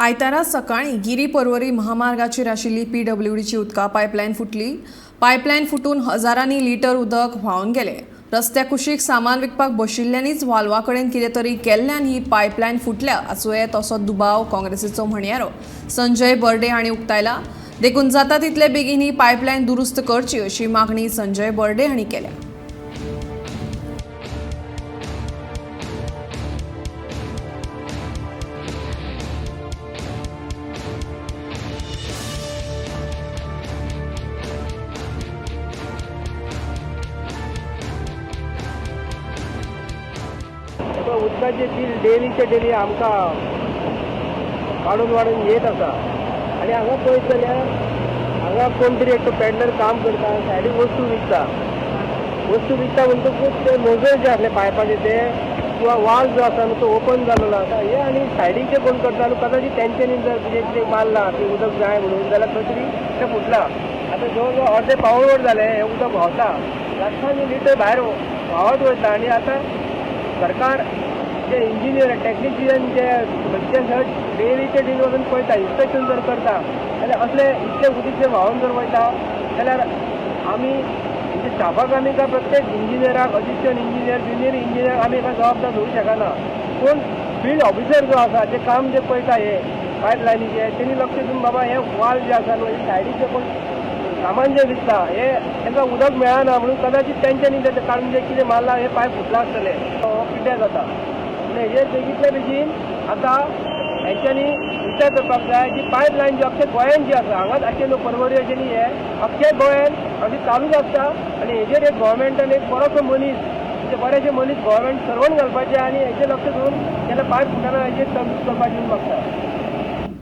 आयतारा सकाळीं गिरी पर्वरी महामार्गाचेर आशिल्ली पीडब्ल्यूडीची उदका पायपलायन फुटली. पायपलायन फुटून हजारांनी लिटर उदक व्हांवन गेलें. रस्त्या कुशीक सामान विकपाक बशिल्ल्यांनीच वाल्वा कडेन कितें तरी केल्ल्यान ही पायपलायन फुटल्या आसूं येत असो दुबाव काँग्रेसीचो म्हणयारो संजय बर्डे हांणी उक्तायला. देखून जाता तितले बेगीन ही पायपलायन दुरुस्त करची अशी मागणी संजय बर्डे हांणी केल्या. उदकाचें बील डेलीचे डेली आमकां वाडून वाडून येत आसा. आनी हांगा पळयत जाल्यार हांगा कोण तरी एकटो पेडलर काम करता, सायडीक वस्तू विकता. वस्तू विकता म्हणटकूच ते नोजल जे आसले पायपाचे ते किंवा वाल जो आसा न्हू तो ओपन जालेलो आसा. हे आनी सायडीक जे कोण करता न्हू कदाचित तेंच्यांनी जर कितें कितें मारलां की उदक जाय म्हणून जाल्यार खंय तरी तें फुटलां. आतां जवळ जवळ अर्दें पावण वर जालें हें उदक व्हांवता, लाखांनी लिटर भायर व्हांवत वयता. आनी आतां सरकार जे इंजिनियर टॅक्निशियन जे खंयचे सर डेलीचे डेली वचून पळयता, इन्स्पेक्शन जर करता जाल्यार असले इतले उदीक जर व्हांवन जर वयता जाल्यार आमी म्हणजे स्टाफाक आमी काय प्रत्येक इंजिनियराक, असिस्टंट इंजिनियर, ज्युनियर इंजिनियर आमी काय जबाबदार धरूंक शकना. पूण फिल्ड ऑफिसर जो आसा जे काम जे पळयता हे पायप लायनीचे तेणी लक्ष दिवन बाबा हे वाल जे आसा न्हू हे सायडीक जे कोण सामान जें विकता हे तांकां उदक मेळना म्हणून कदाचित तेंच्यांनी ते काडून जे कितें मारलां हे पायप फुटलां आसतलें, हो पिड्ड्यार जाता. पूण हेजेर बेगींतल्या बेगीन आतां हेंच्यांनी विचार करपाक जाय जी पायप लायन जी अख्खे गोंयान जी आसा, हांगाच अशें न्हू पर्वरी अशें न्ही, हे अख्खे गोंयान अशी चालूच आसता. आनी हेजेर एक गोवोरमेंटान एक बरोसो मनीस म्हणजे बरेशे मनीस गोवोरमेंट सर्वंट घालपाचे आनी हेजेर लक्ष दवरून तेन्ना पायप फुटना हेजेर तजवीज करपाची मागता.